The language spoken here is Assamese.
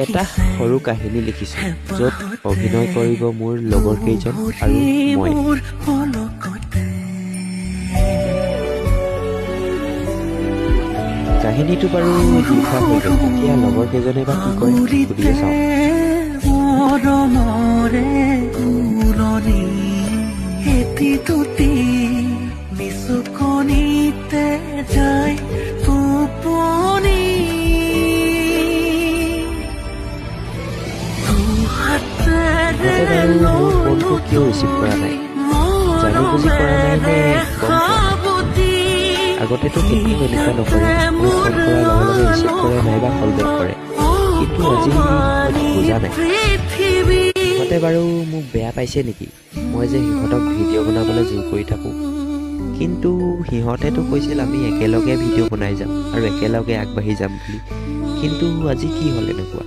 এটা সৰু কাহিনী লিখিছোঁ, য'ত অভিনয় কৰিব মোৰ লগৰ কেইজন আৰু মই। কাহিনীটো বাৰু লিখা হৈ গ'ল, এতিয়া লগৰ কেইজনে বা কি কয় সুধিয়ে চাওঁ। সিহঁতে বাৰু মোৰ ফোনটো কিয় ৰিচিভ কৰা নাই, জানি বুজি কৰা নাই নে গম পোৱা নাই? আগতেতো কেতিয়াও এনেকুৱা নকৰে, মই ফোন কৰাৰ লগে লগে ৰিচিভ কৰে নাইবা কল বেক কৰে, কিন্তু আজি মই বুজা নাই। সিহঁতে বাৰু মোক বেয়া পাইছে নেকি, মই যে সিহঁতক ভিডিঅ' বনাবলৈ জোৰ কৰি থাকোঁ? কিন্তু সিহঁতেতো কৈছিল আমি একেলগে ভিডিঅ' বনাই যাম আৰু একেলগে আগবাঢ়ি যাম বুলি, কিন্তু আজি কি হ'ল এনেকুৱা?